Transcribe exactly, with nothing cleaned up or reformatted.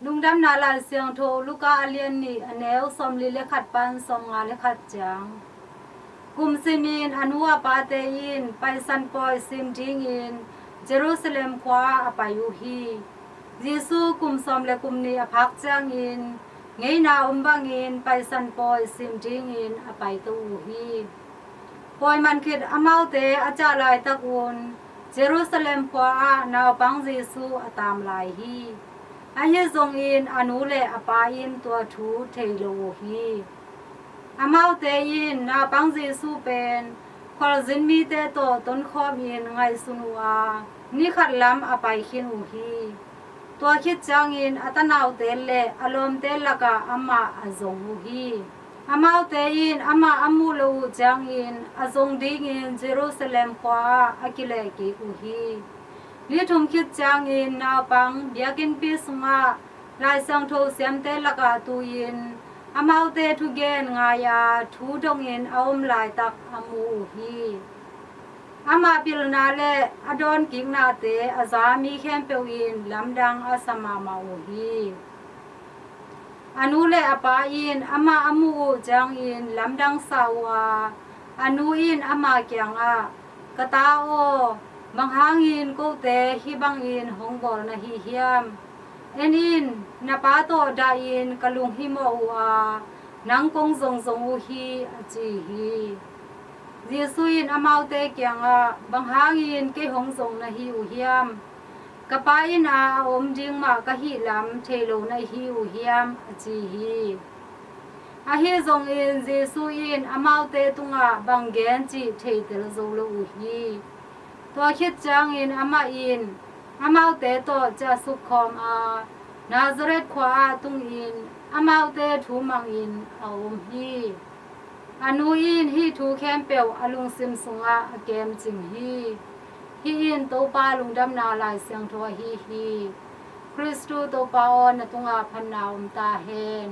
Lungdamna Lai Siangtho Luka a lian nih, a neu sawmli le khat pan sawmnga le khat ciang. Kum simin a nu a pate in Paisan pawi sim dingin Jerusalem khua-ah a pai uh hi. Jesu kum sawm le kum nih a phak ciangin ngeina om bangin Paisan pawi sim dingin a paito uh hi. Pawi man khit amaute a ciah laitakun Jerusalem khua-ah naupang Jesu a taam lai hi. Ahi zongin a nu le a pa in tua thu thei lo uh hi. Amaute in naupang Jesu pen khualzin mite tawh tonkhawmin ngaihsun uh a, ni khat lam a pai khin uh hi. Tua khit ciangin a tanaute le a lawmte lakah amah a zong uh hi. Amaute in amah a muh loh uh ciangin a zong dingin Jerusalem khua-ah a kilehkik uh hi. Ni thum khit ciangin naupang biakinnpi sungah Lai Siangtho siamte lakah tu-in amaute thugen ngai-a thu dongin a om laitak a mu uh hi. Ama pilna le a dawnkiknate a za mi khempeuh in lamdang a sa mahmah uh hi. A nu le a pa in amah a muh uh ciangin lamdang sa uh a, a nu in ama kiangah, "Ka ta aw, bang hangin kote hih bangin hong bawl na hi hiam? En in, na pa tawh dahin ka lunghimawh uh a, nang kong zongzong uh hi," a ci hi. Jesu in amaute kiangah, "Bang hangin kei hong zong na hi uh hiam? Ka Pa inn-a a om ding mah ka hih lam thei lo na hi uh hiam?" a ci hi. Ahi zongin Jesu in amaute tungah bang gen cih theitel zo lo uh hi. Tua khit ciangin amah in amaute tawh ciahsuk khawm a, Nazareth khua-ah tungin amaute thu mangin a om hi. A nu in hih thu khempeuh a lungsim sungah a kemcing hi. Hih in Topa Lungdamna Lai Siangtho ahi hi. Khristu Topa aw, na tungah phatna om ta hen.